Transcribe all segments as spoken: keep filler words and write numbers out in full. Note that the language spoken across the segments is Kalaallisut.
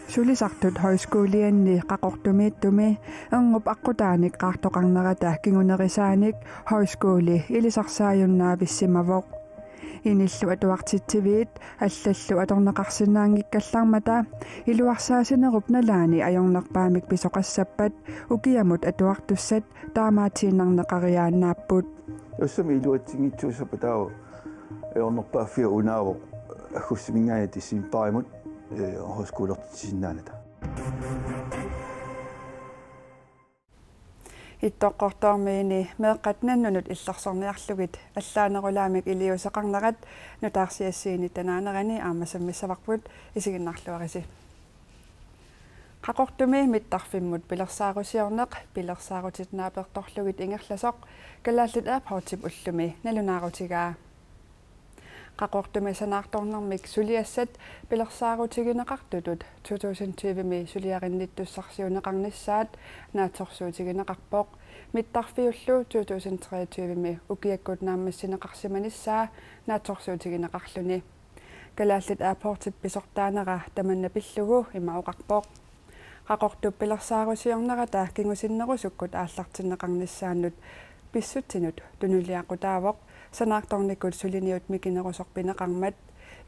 Sulisartut Højskolianni Qaqortumiittumi erngup aqqutaanik qaartoqarnerata kingunerisaanik højskoli ilisarsaajunnaavisssimavoq. Inillu atuartitsiviit allallu atorneqarsinnaanngikkallarmata iluarsaasinerup nalaani ajornerpaamik pisoqassappat ukiamut atuartussat taamaatiinnarneqariaannaapput. Tassami iluatsinngitsuussappat taava ajornerpaaffia unaavoq aggustiminngaanniit decembarimut, eh, højskolertitsisinnaanata. Ittoqqortoormiini meeqqat nannunut illersorniarlugit allaanerulaamik iliuuseqarnerat nutaarsiassiini tanaanerani aamma sammissavarput, isiginnaarluarisi. Qaqortumi mittarfimmut pilersaarusiorneq pilersaarutitut naapertorlugit ingerlasoq Kalaallit Airportsip ullumi nalunaarutigaa. Qaqortumi sanaartornermik suliassat pilersaarutigineqartutut to tusind tyve-mi suliarinnittussarsiuneqarnissaat naatsorsuutigineqarpoq. Mittarfiullu to tusind treogtyve-mi ukiakkut naammassineqarsimanissaa naatsorsuutigineqarluni. Kalaallit Airportsip pisortaanera tamanna pillugu ima oqarpoq: Qaqortup pilersaarusiornerata kingusinnerusukkut aallartinneqarnissaannut pissutsinut tunuliaqutaavoq sanaartornikkut suliniut mikinerusoq pineqarmat.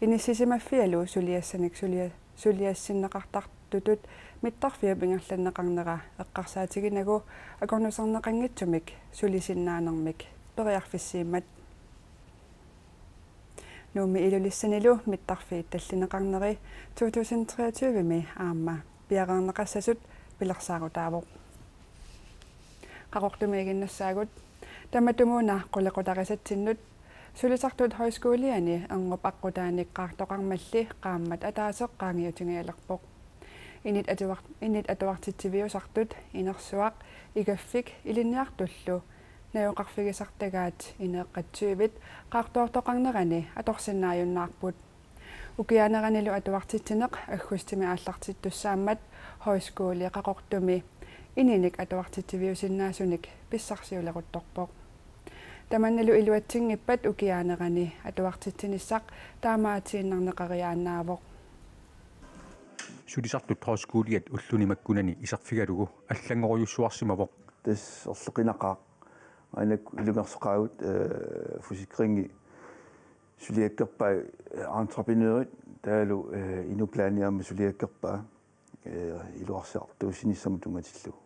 Inissisimaffialu suliassanik sulia-, suliassinneqartartutut mittarfiup ingerlanneqarnera eqqarsaatiginagu akornuserneqanngitsumik sulisinnaanermik periarfissiimmat. Nuummi Ilulissanilu mittarfiit tallineqarneri to tusind treogtyve-mi aamma piareerneqassasut pilersaarutaavoq. Qaqortumiiginnassaagut. Tamatumuuna qulequtarisatsinnut. Sulisartut Højskoliani erngup aqqutaanik qaartoqarmalli qaammat ataaseq qaangiutigigaluarpoq. Init atuar-, init atuartitsiviusartut, inersuaq, igaffik ilinniartullu najugaqarfigisartagaat ineeqqat tyvit qaartoortoqarnerani atorsinnaajunnaarput. Ukiaaneranilu atuartitsineq aggustimi aallartittussaammat Højskole Qaqortumi ininik atuartitsiviusinnaasunik pissarsiuleruttorpoq. Tamannalu iluatsinngippat ukiaanerani atuartitsinissaq taamaatiinnarneqariaannaavoq. Sulisartut Højskoliat ulluni makkunani iserfigalugu allanngorujussuarsimavoq. Tassa orleqinaqaaq. Aana ilungersoqaagut, eh, forsikringi suliakkerpai, eh, entreprenørit, taavalu, eh, inuplaani aamma suliakkerpaa, eh, iluarsiartuussinissamut tunngatillugu.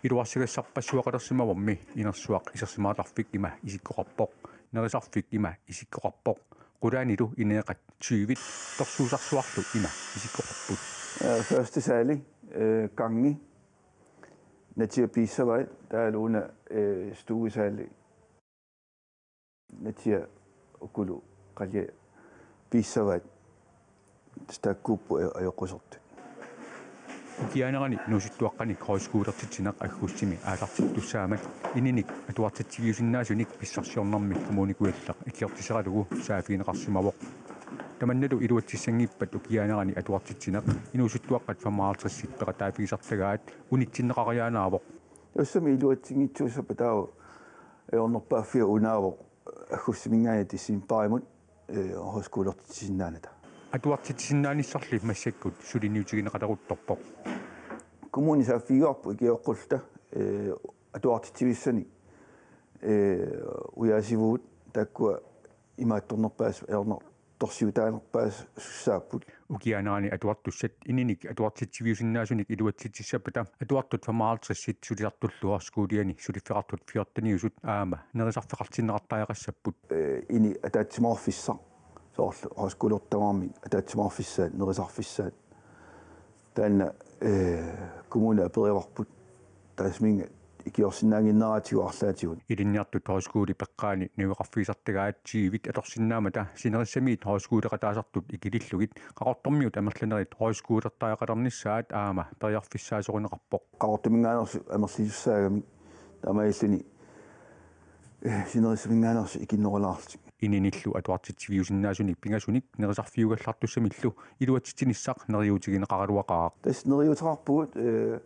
Iluarsigassarpassuaqalersimavammi inersuaq isersimaartarfik ima isikkoqarpoq, nerisarfik ima isikkoqarpoq, qulaanilu ineeqat tyvit torsuusarsuarlu ima isikkoqarput. Eh, første sali, eh, gangi, natia piissavaat, taavalu una, eh, stuesali, natia ukulu qalia piissavaat, taakkuupput ajo-, ajoqusertut. Ukiaanerani inuusuttuaqqanik højskolertitsineq aggustimi aallartittussaammat ininik atuartitsiviusinnaasunik pissarsiornermi Kommune Kujalleq illertisseralugu saaffigineqarsimavoq. Tamannalu iluatsissanngippat ukiaanerani atuartitsineq inuusuttuaqqat femoghalvtredsit peqataaffigisartagaat unitsinneqariaannaavoq. Tassami iluatsinngitsuussappat taava ajornerpaaffia unaavoq aggustiminngaanniit decembarimut, eh, højskolertitsisinnaanata. Atuartitsisinnaanissarli massakkut suliniutigineqaleruttorpoq. Kommuni saaffigivarput ikioqqulluta, eh, atuartitsivissanik, eh, ujaasivugut, taakkua imaattornerpaasut ajornar-, torsiutaanerpaasussaapput. Ukiaanerani atuartussat ininik atuartitsiviusinnaasunik iluatsitsissappata atuartut femoghalvtredsit sulisartullu højskoliani suliffeqartut fjorteniusut aamma nerisarfeqartinneqartariaqassapput. Eh, ini ataatsimoorfissaq, soorlu højskolertut tamarmik ataatsimoorfissaat, nerisarfissaat. Taanna, eh, kommuni aperivarput. Tassaminnga ikiorsinnaannginneratigut arlaatigut. Ilinniartut højskolit peqqaani najugaqarfigisartagaat tyvit atorsinnaammata sinerissamiit højskoleqataasartut ikilillugit Qaqortormiut amerlanerit højskolertariaqalernissaat aamma periarfissaasorineqarpoq. Qaqortuminngaanneersut amerlasussaagamik taamaalilluni, eh, sinerissaminngaanneersut ikinnerulaarlutik. Ininillu atuartitsiviusinnaasunik pingasunik nerisarfiugallartussamillu iluatsitsinissaq neriuutigineqaraluaqaaq. Tassa neriuuteqarpugut, eh,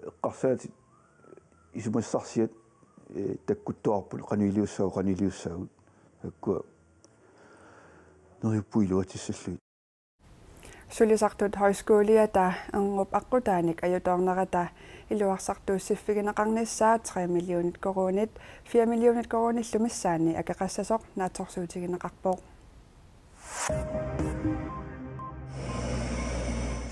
eqqarsaatit isumassarsiat eh, takkuttuarput qanoq iliussaagut, qanoq iliussaagut. Taakkua neriuppunga iluatissallugit. Sulisartut højskoliata erngup aqqutaanik ajutoornerata iluarsartuussiffigineqarnissaa tre millionit koruunit fire millionit koruunillu missaanni akeqassasoq naatsorsuutigineqarpoq.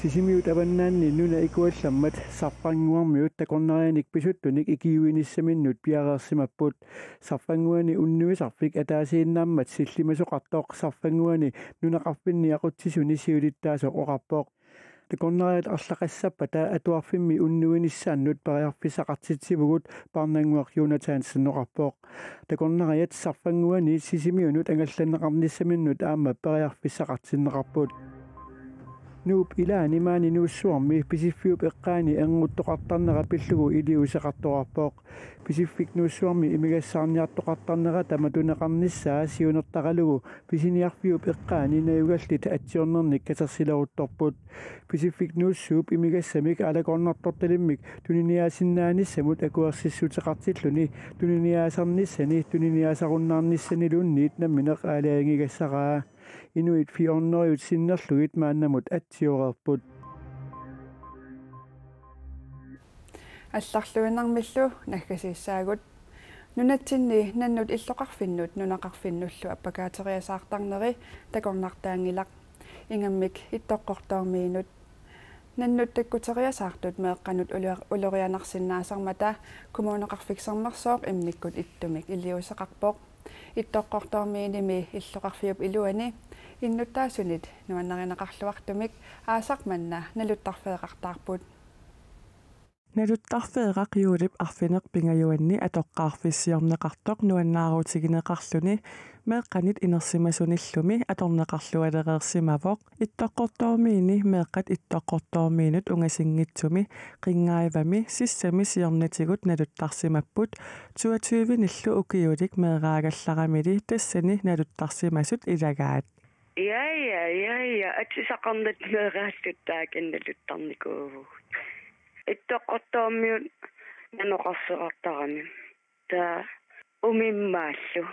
Sisimiut avannaani nunap ikuallammat Sarfannguarmiut takornarianik pisuttunik ikiuinissaminnut piareersimapput. Sarfannguani unnuisarfik ataasiinnarmat sillimasoqartoq Sarfannguani nunaqarfinni aqutsisuni siulittaasoq oqarpoq. Takornariat arlaqassappata atuarfimmi unnuinissaannut periarfissaqartitsivugut, Parnannguaq Jonathansen oqarpoq. Takornariat Sarfannguani Sisimiunut angallanneqarnissaminnut aamma periarfissaqartinneqarput. Nuup ilaani maani Nuussuarmi Pisiffiup eqqaani ernuttoqartarnera pillugu iliuuseqartoqarpoq. Pisiffik Nuussuarmi imigassaarniartoqartarnerata matuneqarnissaa siunertaralugu pisiniarfiup eqqaani najugallit atsiornernik katersileruttorput. Pisiffik Nuussuup imigassamik aalakoornartortalimmik tuniniaasinnaanissamut akuersissuteqartilluni tuniniaasarnissani tuniniaasarunnaarnissaniluunniit nammineq aalajangigassaraa. Inuit fire hundrede sinnerlugit maannamut atsioreerput. Allarluinnarmillu naggasiissaagut. Nunatsinni nannut illoqarfinnut nunaqarfinnullu appakaateriasaartarneri takornartaanngilaq. Ingammik Ittoqqortoormiinut. Nannut takkuteriasaartut meeqqanut ulor-, ulorianarsinnaasarmata Kommuneqarfik Sermersooq immikkut ittumik iliuuseqarpoq. Ittoqqortoormiinimi illoqarfiup iluani innuttaasunit nuannarineqarluartumik aasaq manna naluttarfeerartaarput. Naluttarfeeraq juulip arfineq-pingajuanni atoqqaarfissiorneqartoq nuannaarutigineqarluni meeqqanit inersimasunillumi atorneqarlualereersimavoq. Ittoqqortoormiini meeqqat Ittoqqortoormiinut ungasinngitsumi Qinngaivami sissami siornatigut naluttarsimapput, toogtyvenillu ukiulik meeraagallaramili tassani naluttarsimasut ilagaat. Ja, ja, ja, ja. Atisaqarnat meeraalluta taakannaluttarnikuuvugut. Ittoqqortoormiut nanoqarseqartarami. Taava umimmaallu.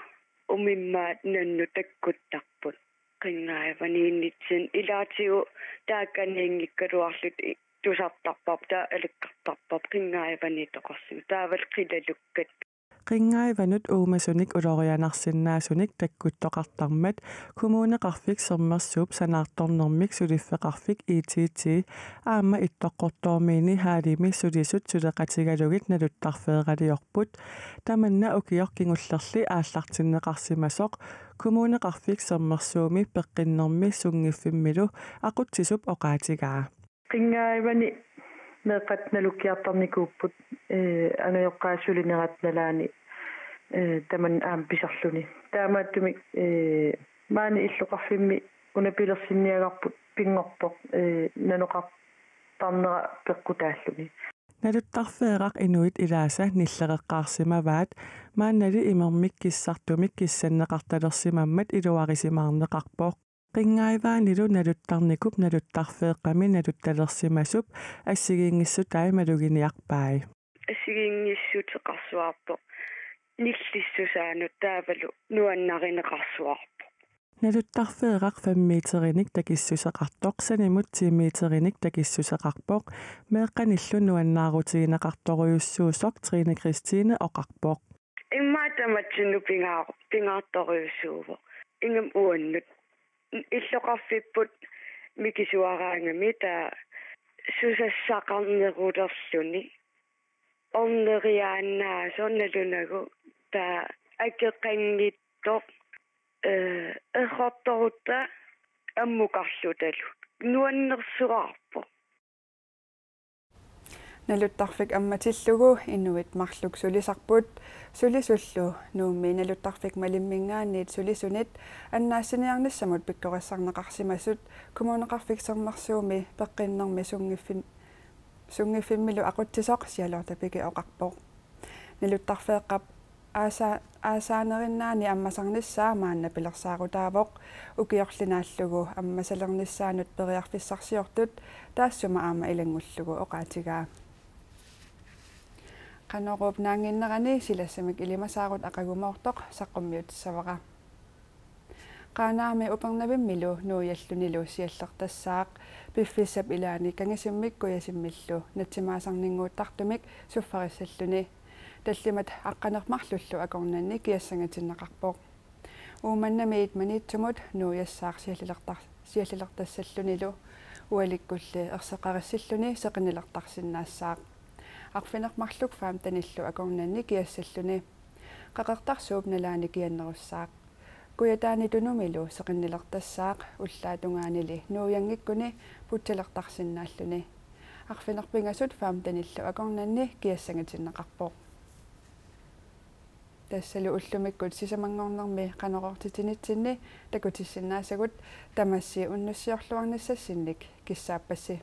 Umimmaat nannut takkuttarput. Qinngaivanniinnitsinni ilaatigut taakaniinngikkaluarlutik tusartarpap taava alakkartarpap Qinngaivani toqorsimasoq. Taavalu qilalukkat. Qinngaivanut uumasunik ulorianarsinnaasunik takkuttoqartarmat Kommuneqarfik Sermersuup sanaartornermik suliffeqarfik I T T aamma Ittoqqortoormiini hallimi sulisut suleqatigalugit naluttarfeeraliorput. Tamanna ukioq kingullerli aallartinneqarsimasoq Kommuneqarfik Sermersuumi peqqinnermi sunngiffimmilu aqutsisup oqaatigaa. Qinngaivani meeqqat nalukkiartarnikuupput, ee, angajoqqaat sulinerat nalaani, ee, tamanna aamma pisarluni. Taamaattumik, ee, maani illoqarfimmi una pilersinniagarput pinngorpoq, ee, nanoqartarnera peqqutaalluni. Naluttarfeeraq inuit ilaasa nillereqqaarsimavaat, maannali imermik kissartumik kissanneqartalersimammat iluarisimaarneqarpoq. Qinngaivaanilu naluttarnikup naluttarfeeqqami naluttalersimasup assigiinngissutai maluginiarpai. Assigiinngissuteqarsuarpoq nillissusaanut taavalu nuannarineqarsuarpoq. Naluttarfeeraq fem meterinik takissuseqartoq sanimut ti meterinik takissuseqarpoq, meeqqanillu nuannaarutigineqartorujussuusoq Trine Christine oqarpoq. Immaqa tamatsinnut pingaar-, pingaartorujussuuvoq. Ingammik uannut. Illoqarfipput mikisuaraangami taava susassaqarnerulerluni. Orneriaannaasoq nalunagu taava akeqanngitsoq, ee, errortorutta ammukarlutalu. Nuannersuarpoq. Naluttarfik ammatillugu inuit marluk sulisarput, sulisullu Nuummi naluttarfik Malimminngaanniit sulisunit annaassiniarnissamut pikkorissarneqarsimasut Kommuneqarfik Sermersuumi peqqinnermi sunngiffim-, sunngiffimmilu aqutsisoq Charlotte Pike oqarpoq. Naluttarfeeqqap aasa-, aasaanerinnaani ammasarnissaa maanna pilersaarutaavoq, ukiorli naallugu ammasalernissaanut periarfissarsiortut taassuma aamma ilanngullugu oqaatigaa. Qanoruup naannginnerani silassamik ilimasaarut aqagumoortoq saqqummiutissavara. Qaanaami Upernavimmilu nuiallunilu siallertassaaq piffissap ilaani kangisimmik kujasimmillu natsimaasarninngortartumik suffarissalluni. Tallimat aqqaneq-marlullu akornanni kiassangatinneqarpoq. Uummannamiit Maniitsumut nuiassaaq siallilertar-, siallilertassallunilu ualikkulli erseqqarissilluni seqinnilertarsinnaassaaq. Arfineq-marluk femtenillu akornanni kiassalluni. Qeqertarsuup nalaani kiannerussaaq. Kujataani Tunumilu seqinnilertassaaq ullaap tungaanili nuianngikkuni putsilertarsinnaalluni. Arfineq-pingasut femtenillu akornanni kiassangatinneqarpoq. Tassalu ullumikkut sisamanngornermi Qanorooq titinitsinni takutissinnaasagut, tamassi unnussiorluarnissassinnik kissaappassi.